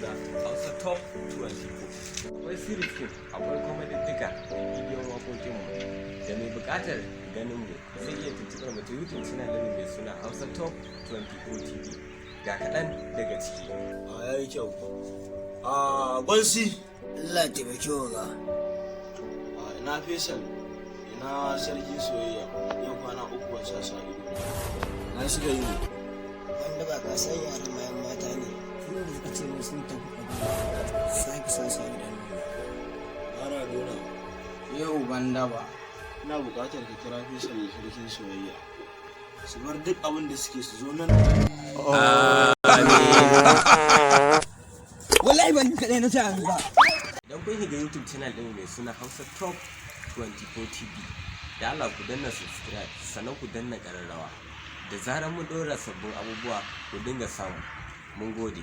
suna Hausa Top 24. Akwai series film, akwai comedy duka da bidiyon waƙoƙin mu. Da mai buƙatar ganin mu zai iya tuntuɓar mu ta YouTube channel ɗin mai suna Hausa Top 24 TV. Ga kaɗan daga ciki. A, yayi kyau. A gwansi. Allah taimaki wa. A ina Faisal, ina sarkin soyayya? Yau kwana 3 ban sa sa ido na suka yi ne. Wanda ba ka san yaran mayan mata ne, tun da suka ce mun sun tafi Kaduna, sake sa su a gidan nuna. Maradona. Yau ban daba. Ina buƙatar ka kira Faisal da sarkin soyayya su bar duk abin da suke, su zo nan. Wallahi ban kaɗai na ci ba. Idan kun shiga YouTube channel ɗin mai suna Hausa Top 24 TV, da Allah ku danna subscribe, sannan ku danna ƙararrawa. Da zarar mun ɗora sabbin abubuwa, ku dinga samu. Mun gode.